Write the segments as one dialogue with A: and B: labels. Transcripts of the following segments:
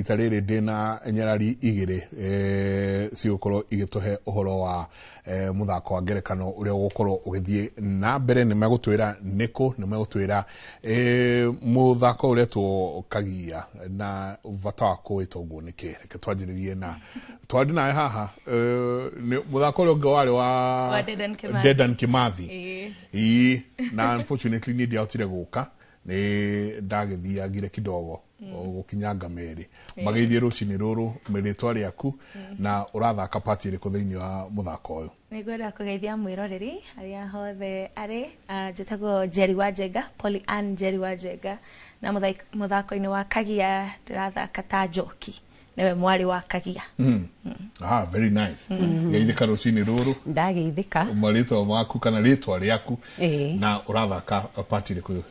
A: Rita rĩrĩ ndĩna nyarari igĩrĩ cigũkorwo igĩtũhe ũhoro wa mũthako wa ngerekano ũrĩa ũgũkorwo ũgĩthiĩ na mbere. Nĩ megũtwĩra nĩkũ, nĩ megũtwĩra mũthako ũretwo Kagia na bata wa kũwĩta ũguo nĩkĩ. Reke twanjĩrĩrie na twarĩ nawe haha, mũthako ũrĩa ũngĩ warĩ wa
B: Wa Dedan Kimathi.
A: Dedan Kimathi.
B: Ĩĩ.
A: Ĩĩ, na unfortunately niĩ ndiahotire gũka, nĩ ndagĩthiangire kidogo gũkinyanga merĩ magĩthiĩ rũcinĩ rũrũ. Rĩtwa rĩaku na ũrathaka part ĩrĩkũ thĩinĩ wa mũthako ũyũ?
B: Nĩngwenda kũgeithia mwĩroreri harĩa hothe arĩ. Njĩtagwo Njeri wa Njenga, Polly Ann Njeri wa Njenga, na mũthako-inĩ wa Kagia ndĩrathaka ta Njoki, nĩwe mwarĩ wa Kagia.
A: Ah, very nice. Geithĩka rũcinĩ rũrũ.
C: Ndageithĩka.
A: Marĩtwa maku kana rĩtwa rĩaku
C: Ĩĩ.
A: na ũrathaka part ĩrĩkũ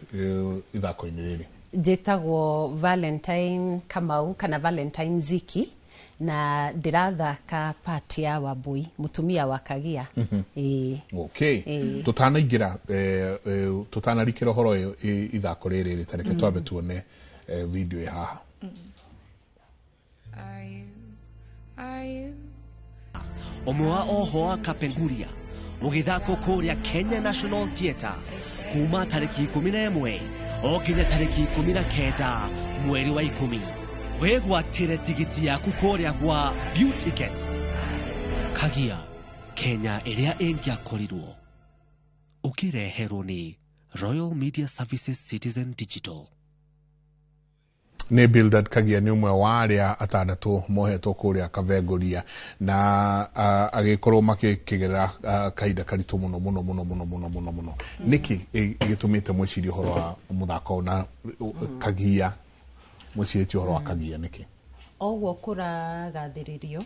A: ithako-inĩ rĩrĩ?
C: Njĩtagwo Valentine Kamau kana Valentine Ziki, na ndĩrathaka part ya Wambui, mũtumia wa Kagia. Ĩĩ.
A: Okay.
C: Ĩĩ.
A: Tutanaingĩra tutanarikĩra ũhoro ũyũ ithako rĩrĩ rĩ, tareke twambe tuone video ĩ haha.
D: Are you? Are you?
E: Ũmwe wa oho wa Kapenguria ũgĩthakwo kũrĩa Kenya National Theatre kuma tarĩki 11 o kinya tarĩki 19 mweri wa 10. Wĩgwatĩre tigiti yaku kũrĩa gwa View Tickets. Kagia, Kenya ĩrĩa ĩngĩakorirwo. Ũkĩreherwo nĩ Royal Media Services Citizen Digital.
A: Nĩ Bildad Kagia, nĩ ũmwe wa arĩa atandatũ mohetwo kũrĩa Kavengoria na agĩkorwo makĩgerera kahinda karitũ mũno mũno mũno mũno mũno mũno mũno. Nĩkĩ gĩtũmĩte mwĩcirie ũhoro wa mũthako ũyũ na Kagia? Mwĩcirĩtie ũhoro wa Kagia nĩkĩ?
C: Oguo kũragathĩrĩrio,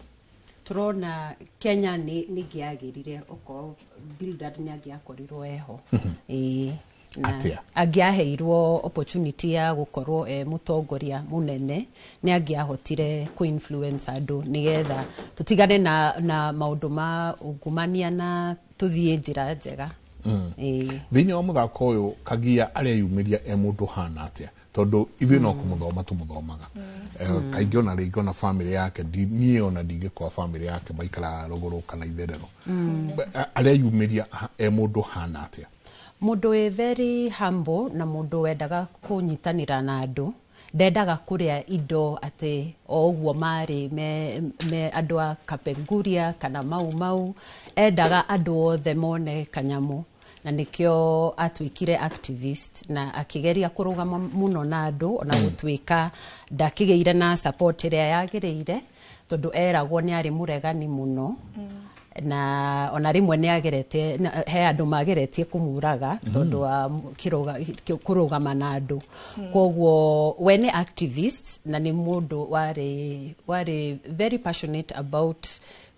C: tũrona Kenya nĩ ĩngĩagĩrire okorwo Bildad nĩ angĩakorirwo eho. Ĩĩ. Na
A: Atĩa?
C: Angĩaheirwo opportunity ya gũkorwo e mũtongoria mũnene, nĩ angĩahotire kũ-influence andũ nĩgetha tũtigane na maũndũ ma ungumania na tũthiĩ njĩra njega. Ĩĩ.
A: Thĩinĩ wa mũthako ũyũ, Kagia areyumĩria e mũndũ hana atĩa? Tondũ ithuĩ no kũmũthoma tũmũthomaga. Kaingĩ ona rĩngĩ ona famĩlĩ yake niĩ ona ndingĩkora famĩlĩ yake maikaraga rũgũrũ kana itherero. Areyumĩria e mũndũ hana atĩa?
C: Mũndũ wĩ very humble na mũndũ wendaga kũnyitanĩra na andũ, ndendaga kũrĩa indo atĩ o ũguo marĩ me andũ a Kapenguria kana Mau Mau, endaga andũ othe mone kanyamũ, na nĩkĩo atuĩkire activist na akĩgeria kũrũgama mũno na andũ, ona gũtuĩka ndakĩgĩire na support ĩrĩa yagĩrĩire, tondũ eragwo nĩ arĩ mũregani mũno, na ona rĩmwe nĩ ageretie he andũ mageretie kũmũraga tondũ wa kũrũgama na andũ. Koguo we nĩ activist na nĩ mũndũ warĩ very passionate about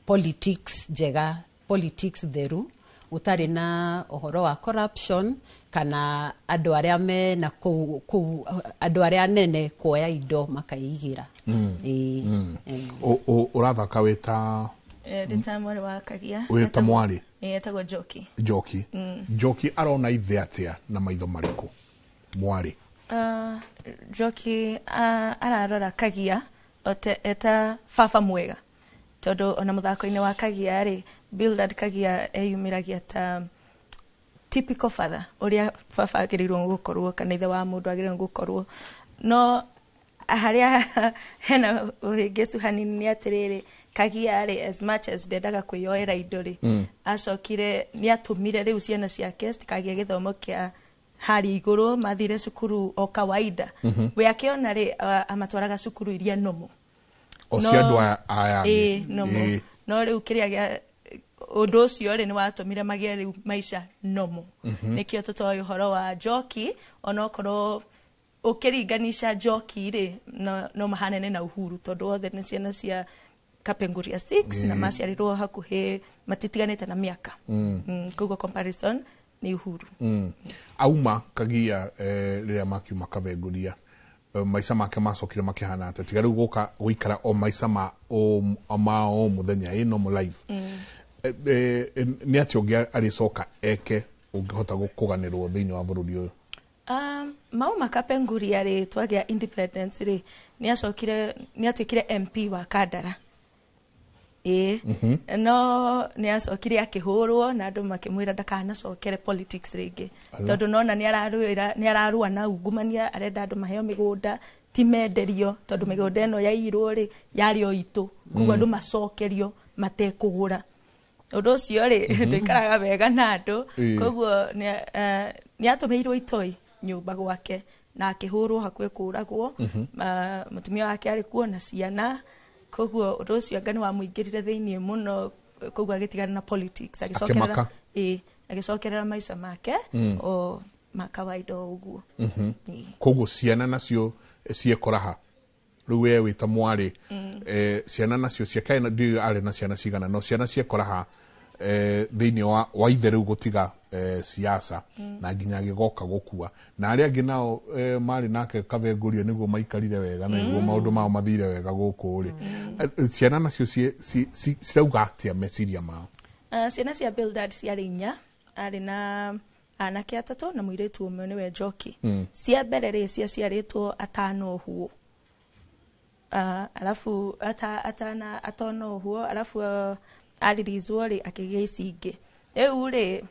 C: politics njega, politics theru, gũtarĩ na ũhoro wa corruption kana andũ arĩa mena kũu andũ arĩa anene kuoya indo makaigĩra. Ĩĩ.
A: Ũrathaka wĩ ta?
B: Ndĩ ta mwarĩ wa Kagia.
A: Wĩ ta mwarĩ?
B: Ĩĩ, etagwo Njoki.
A: Njoki. Njoki arona ithe atĩa na maitho marĩkũ, mwarĩ?
B: Njoki ararora Kagia ote eta baba mwega, tondũ ona mũthako-inĩ wa Kagia rĩ, Bildad Kagia eyumĩragia ta typical father, ũrĩa baba agĩrĩirwo gũkorwo kana ithe wa mũndũ agĩrĩirwo gũkorwo. No harĩa hena ũhĩngĩcu hanini nĩ atĩrĩrĩ, Kagia rĩ, as much as ndendaga kwĩyoera indo rĩ, acokire nĩ atũmire rĩu ciana ciake citikagĩe gĩthomo kĩa harĩa igũrũ, mathire cukuru o kawaida. We akĩona rĩ, amatwaraga cukuru iria nomo
A: O cia andũ aya angĩ.
B: Ĩĩ, nomo. No rĩu kĩrĩa gĩa ũndũ ũcio rĩ, nĩ watũmire magĩe rĩu maica nomo. Nĩkĩo tũtoĩ ũhoro wa Njoki, onokorwo ũkĩringanisha Njoki rĩ, no mahanene na Uhuru, tondũ othe nĩ ciana cia Kapenguria 6 na maciarirwo hakuhĩ, matitiganĩte na mĩaka. Koguo comparison nĩ Uhuru.
A: Auma Kagia, rĩrĩa makiuma Kavenguria, maica make macokire makĩhana atĩa, tiga rĩu gũka gũikara o maica ma o mũthenya, ĩ normal life? Nĩ atĩa ũngĩ arĩcoka eke ũngĩhota kũganĩrwo thĩinĩ wa bũrũri ũyũ?
B: Um, Mauma Kapenguria rĩ, twagĩa independence rĩ, nĩ acokire nĩ atuĩkire MP wa Kandara. Ĩĩ, no nĩ acokire akĩhũrwo na andũ makĩmwĩra ndakanacokere politics rĩngĩ, tondũ nona nĩ ararũĩra, nĩ ararũa na ungumania, arenda andũ maheo mĩgũnda ti menderio, tondũ mĩgũnda ĩno yaiyirwo rĩ, yarĩ o itũ, koguo andũ macokerio matekũgũra. Ũndũ ũcio rĩ, ndũikaraga wega na andũ. Koguo nĩ atũmĩirwo itoi nyũmba gwake na akĩhũrwo hakuhĩ kũragwo. Mũtumia wake arĩ kuo na ciana, koguo ũndũ ũcio anga nĩ wamũingĩrire thĩiniĩ mũno, koguo agĩtigana na politics, agĩcokerera.
A: Akĩmaka.
B: Ĩĩ, agĩcokerera maica make o ma kawaida o ũguo. Ĩĩ.
A: Koguo ciana nacio ciekoraha rĩu, we wĩta mwarĩ, ciana nacio ciakae, ndiũĩ arĩ na ciana cigana, no ciana ciekoraha thĩinĩ wa ithe rĩu gũtiga siasa na nginya agĩgoka gũkua, na arĩa angĩ nao marĩ nake Kabenguria nĩguo maikarire wega na nĩguo maũndũ mao mathire wega gũkũ rĩ. Ciana nacio cirauga atĩa meciria mao?
B: Ciana cia Bildad ciarĩ inya, arĩ na anake atatũ na mũirĩtu ũmwe nĩwe Njoki. Cia mbere rĩ, ciaciarĩtwo atanohwo, alafu atana atanohwo, alafu aririzwo rĩ, akĩgĩa ici ingĩ. Rĩu rĩ,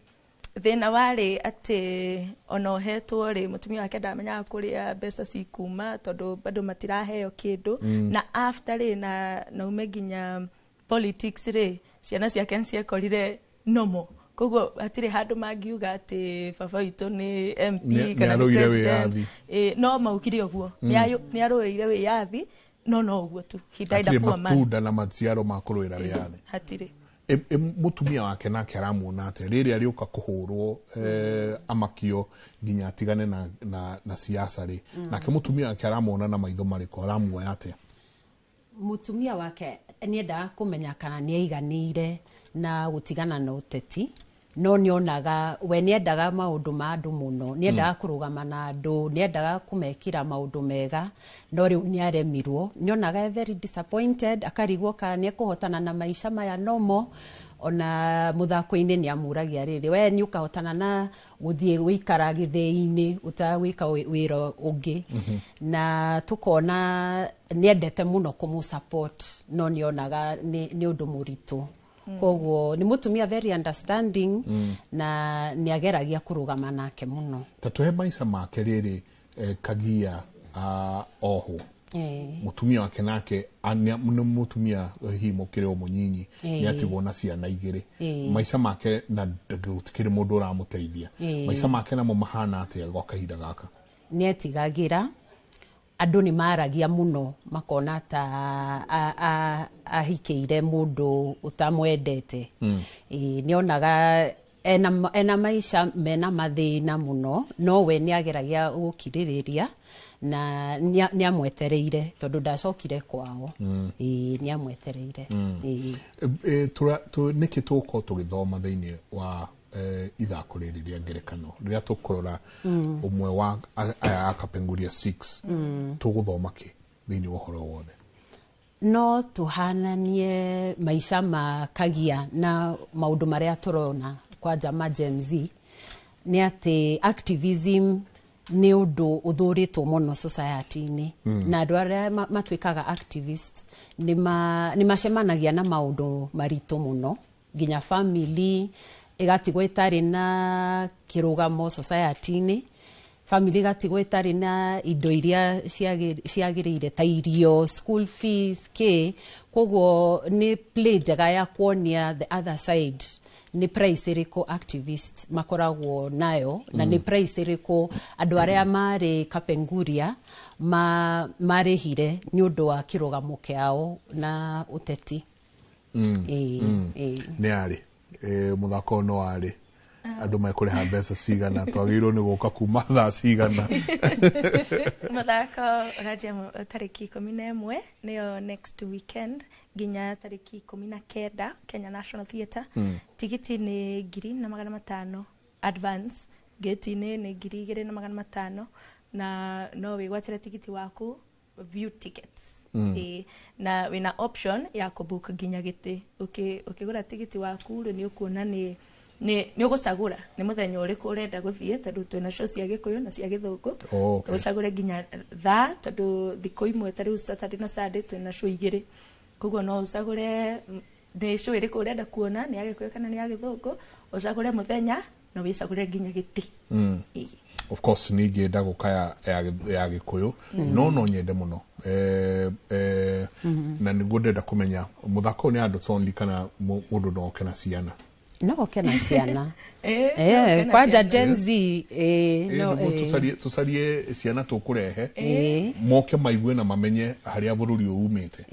B: thĩna warĩ atĩ ona ohetwo rĩ, mũtumia wake ndamenyaga kũrĩa mbeca cikuma, tondũ bado matiraheo kĩndũ. Na after rĩ, na naume nginya politics rĩ, ciana ciake nĩ ciekorire nomo, koguo hatirĩ handũ mangiuga atĩ baba witũ nĩ MP kana nĩ
A: nĩarũire
B: president.
A: Wĩyathi.
B: Ĩ, no maugire ũguo. Nĩ arũĩire wĩyathi, no no ũguo tu, he died a
A: hatirĩ
B: poor man.
A: Matunda na maciaro ma kũrũĩra wĩyathi.
B: Hatirĩ.
A: Mũtumia wake nake aramuona atĩa rĩrĩa arĩũka kũhũrwo, amakio nginya atigane na siasa rĩ? Nake mũtumia wake aramuona na maitho marĩkũ? Aramuoya atĩa?
C: Mutumia wake nĩendaga kũmenya kana nĩ aiganĩire na gũtigana na ũteti, no nĩonaga we nĩendaga maũndũ ma andũ mũno, nĩendaga kũrũgama na andũ, nĩendaga kũmekĩra maũndũ mega, no rĩu nĩaremirwo. Nĩonaga e very disappointed, akarigwo kana nĩekũhotana na maica maya nomo. Ona mũthako-inĩ nĩ amũragia rĩrĩ, we nĩ ũkahotana na gũthiĩ gũikara gĩthĩi-inĩ ũtagwĩka wĩra ũngĩ? Na tũkona nĩendete mũno kũmũ support, no nĩonaga nĩ ũndũ mũritũ. Koguo nĩ mũtumia very understanding na nĩageragia kũrũgama nake mũno.
A: Ta tũhe maica make rĩrĩ, Kagia ohwo, mũtumia wake nake nĩ mũtumia hihi mũkĩrĩ o mũnyinyi, nĩ atigwo na ciana igĩrĩ. Maica make, na gũtikĩrĩ mũndũ ũramũteithia, maica make namo mahana atĩa gwa kahinda gaka?
C: Nĩetigagĩra andũ nĩ maragia mũno, makona ta ahikĩire mũndũ ũtamwendete. Ĩĩ, nĩonaga ena maica mena mathĩna mũno, no we nĩageragia gũkirĩrĩria na nĩamwetereire tondũ ndacokire kwao. Ĩĩ, nĩamwetereire. Ĩĩ.
A: Nĩkĩ tũgũkorwo tũgĩthoma thĩinĩ wa ithako rĩrĩ rĩa ngerekano rĩrĩa tũkũrora ũmwe wa aya a Kapenguria 6? Tũgũthoma kĩ thĩinĩ wa ũhoro wothe?
C: No tũhananie maica ma Kagia na maũndũ marĩa tũrona kwanja ma Gen Z, nĩ atĩ activism nĩ ũndũ ũthũrĩtwo mũno society-inĩ, na andũ arĩa matuĩkaga activist nĩ macemanagia na maũndũ maritũ mũno, nginya family ĩgatigwo ĩtarĩ na kĩrũgamo society-inĩ, family ĩgatigwo ĩtarĩ na indo iria ciagĩrĩire ta irio, school fees, kĩ. Koguo nĩ play njega ya kuonia the other side, nĩ price ĩrĩkũ activist makoragwo nayo, na nĩ price ĩrĩkũ andũ arĩa marĩ Kapenguria marĩhire nĩ ũndũ wa kĩrũgamo kĩao na ũteti. Ĩĩ, ĩĩ.
A: Nĩ arĩ mũthako ũyũ no arĩ andũ mekũrĩha mbeca cigana? Twagĩrĩirwo nĩ gũka kuma thaa cigana?
B: Mũthako ũranjia tarĩki 11, nĩyo next weekend, nginya tarĩki 19, Kenya National Theatre. Tigiti nĩ 1500 advance, gate-inĩ nĩ 2500, na no wĩgwatĩre tigiti waku view tickets. Ĩĩ, na wĩna option ya kũbook nginya gĩtĩ. Ũkĩgũra tigiti waku rĩ, nĩ ũkuona nĩ Nĩ ũgũcagũra nĩ mũthenya ũrĩkũ ũrenda gũthiĩ, tondũ twĩna show cia Gĩkũyũ na cia Gĩthũngũ. Ũcagũre nginya thaa, tondũ thikũ imwe ta rĩu Saturday na Sunday twĩna show igĩrĩ. Koguo no ũcagũre nĩ show ĩrĩkũ ũrenda kuona, nĩ ya Gĩkũyũ kana nĩ ya Gĩthũngũ, ũcagũre mũthenya na wĩcagũre nginya gĩtĩ.
A: Of course nĩ ingĩenda gũka ya Gĩkũyũ, no nyende mũno na nĩguo ndĩrenda kũmenya mũthako ũyũ nĩ adults only kana mũndũ no oke na ciana?
C: No oke na ciana. Kwanja Gen Z.
A: Nĩguo tũcarie ciana tũkũrehe moke maigue na mamenye harĩa bũrũri ũyũ umĩte.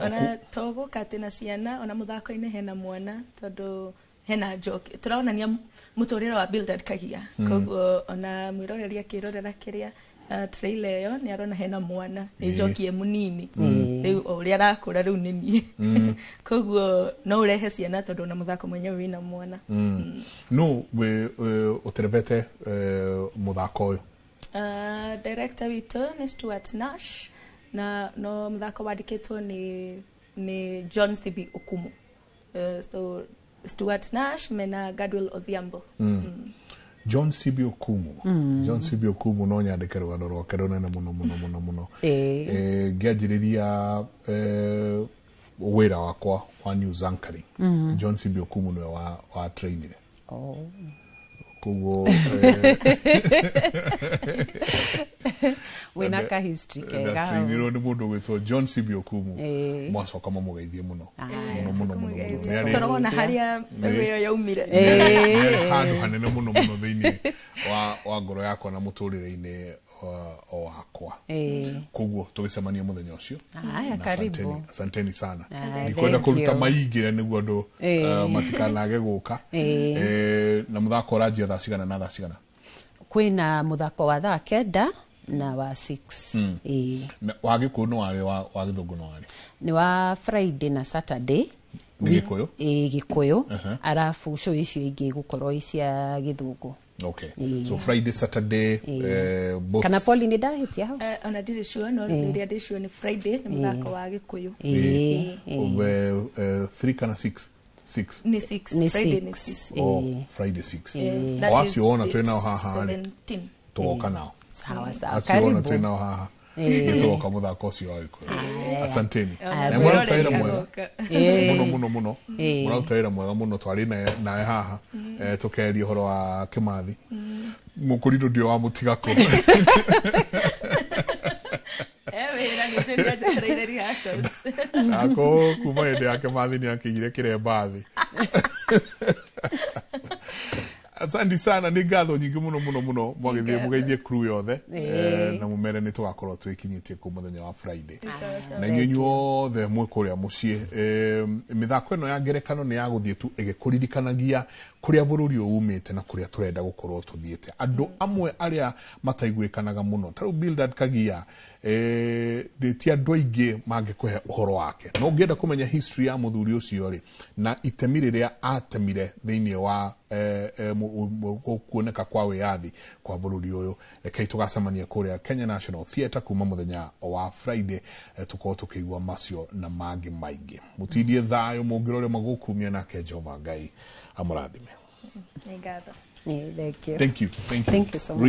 B: Ona to gũka atĩ na ciana, ona mũthako-inĩ hena mwana, tondũ hena joke tũronania mũtũrĩre wa Bildad Kagia. Koguo ona mwĩroreri akĩrorera kĩrĩa trailer ĩyo nĩ arona hena mwana, nĩ njoki e mũnini rĩu, o ũrĩa arakũra rĩu nĩ niĩ. Koguo no ũrehe ciana, tondũ ona mũthako mwenyewe wĩna mwana.
A: No wĩ ũterebete mũthako ũyũ?
B: Director witũ nĩ Stuart Nash, na no mũthako wandĩkĩtwo nĩ John C.B. Okumu. So Stuart Nash mena Gadwill Odhiambo.
A: John C.B. Okumu. John C.B. Okumu no nyandĩke rũgano rwake rũnene mũno mũno mũno mũno. Ngĩanjĩrĩria wĩra wakwa wa news anchoring, John C.B. Okumu nĩwe wa trainire. Koguo
C: wĩna ka history kega.
A: Ndatrainirwo nĩ mũndũ ũgwĩtwo John C.B. Okumu. Mwacoka mamũgeithie mũno mũno mũno mũno mũno.
B: Tũrona harĩa mbegũ ĩyo yaumire.
A: Nĩ handũ hanene mũno mũno thĩinĩ wa ngoro yakwa na mũtũrĩre-inĩ wakwa. Koguo tũgĩcemania mũthenya ũcio.
C: Karibu.
A: Asanteni sana. Ndikwenda kũruta maingĩ nĩguo andũ matikanage gũka. Na mũthako ũranjia thaa cigana na thaa cigana?
C: Kwĩna mũthako wa thaa 9 na wa 6.
A: Wa Gĩkũyũ no warĩ, wa Gĩthũngũ no warĩ?
C: Nĩ wa Friday na Saturday.
A: Nĩ Gĩkũyũ?
C: Gĩkũyũ. Arabu show icio ingĩ gũkorwo cia Gĩthũngũ.
A: Okay. So Friday, Saturday, both.
C: Kana Poli nĩ ndahĩtia hau?
B: Ona ndirĩ sure, no rĩrĩa ndĩ sure nĩ Friday nĩ mũthako wa Gĩkũyũ.
A: 3 kana 6? 6.
B: Nĩ 6. Friday nĩ 6.
A: Oh, Friday 6. O acio ona twĩ nao haha rĩ, tũgoka nao.
C: Sawa sawa.
A: Acio ona twĩ nao haha nĩ tũgoka mũthako ũcio wa Gĩkũyũ. Asanteni. Na mũraruta wĩra mwega mũno mũno mũno. Mũraruta wĩra mwega mũno. Twarĩ nawe haha tũkeria ũhoro wa Kĩmathi. Mũkũrinũ ndio wa mũtiga kũ. Ako kuma hĩndĩ ya Kĩmathi nĩ akĩigire kĩremba thĩ. Asante sana, nĩ ngatho nyingĩ mũno mũno mũno. Mwagĩthiĩ mũgeithie crew yothe na mũmere nĩ tũgakorwo twĩkinyĩtie kũu mũthenya wa Friday. Na inyuĩ inyuothe mwĩ kũrĩa mũciĩ, mĩthako ĩno ya ngerekano nĩ ya gũthiĩ tu ĩgĩkũririkanagia kũrĩa bũrũri ũyũ umĩte na kũrĩa tũrenda gũkorwo tũthiĩte. Andũ amwe arĩa mataiguĩkanaga mũno ta rĩu Bildad Kagia, ti andũ aingĩ mangĩkũhe ũhoro wake. No ũngĩenda kũmenya history ya mũthuri ũcio rĩ, na itemi rĩrĩa atemire thĩinĩ wa kuoneka kwa wĩyathi kwa bũrũri ũyũ, rekei tũgacemania kũrĩa Kenya National Theatre kuma mũthenya wa Friday, tũkorwo tũkĩigua macio na mangĩ maingĩ. Mũtindie thayũ, mũngĩrore magũkumia, nake Jehova Ngai amũrathime.
B: Nĩ ngatho.
C: Thank you.
A: Thank you. Thank you.
C: Thank you so much.